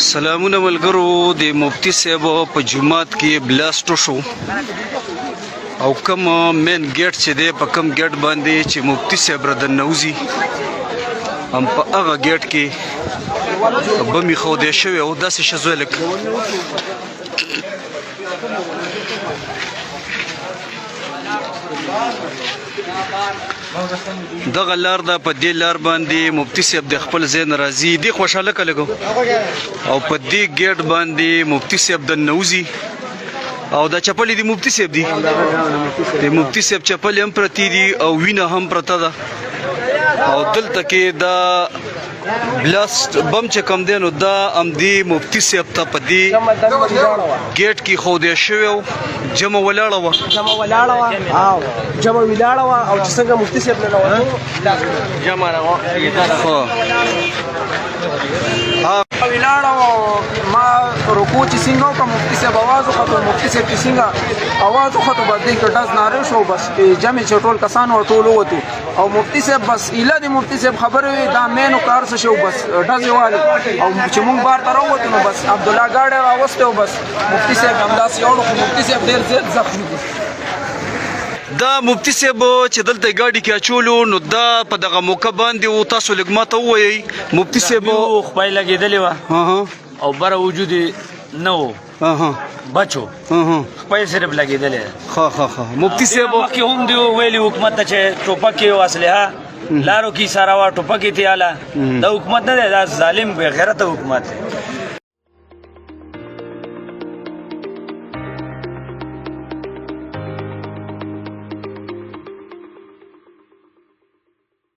سلامونه ملګرو، د مفتی صاحب په جماعت کې بلاست شو او کوم مین ګیټ چې دی، په کوم ګیټ باندې چې مفتی صاحب را دننوځي، هم په هغه ګیټ کې بم ایښودی شوی او داسې شزوی لک دغه لار ده. په دې لار باندې مفتی صاحب د خپل ځای نه راځي دی، خوشاله کلګو، او په دې ګیټ باندې مفتی صاحب د نوځي او دا چپلې دی مفتی صاحب دی، د مفتی صاحب چپلې هم پرتی دي او وینه هم پرته ده. او دلته کې دا بلاست بم چې کم دی، نو دا هم دی مفتی صاحب ته په دې ګیټ کې خو دی شوی و. جمع ولاړه وه. جمع ولاړه وه او جمع ولاړه وه او چې څنګه مفتی صاحب ننوتو، جمع ښه. ولاړه وه. ما رکوع چې څنګه وکړه، مفتی صاحب اواز وختو. مفتی صاحب چې څنګه اواز وختو، بس دې کې ډز ناره شو. بس جمع چې ټول کسان ور ټول ووتو او مفتی صاحب بس ایله د مفتی صاحب خبرې وې، دا مینو کار څه شو، بس ډزې والي. او چې مونږ بار ته راووتو، نو بس عبدالله ګاډی راوستی او بس مفتی صاحب همداسې یوړو، خو مفتی صاحب ډېر زیات زخمي دي. دا مفتی صاحب چې دلته ګاډي کې اچولو، نو دا په دغه موقع باندې و، تاسو لږ ماته ووایئ مفتی صاحب. خپای لګېدلې وه او بره وجود نه و، بچو، خپای صرف لګېدلې. ښه ښه ښه، مفتی صاحب. مخکې هم دی ویلي حکومت ته چې ټوپک او اسلحه لارو کې سره وا، ټوپک ته اله. دا حکومت نه دی، دا ظالم بے غیرت حکومت دی.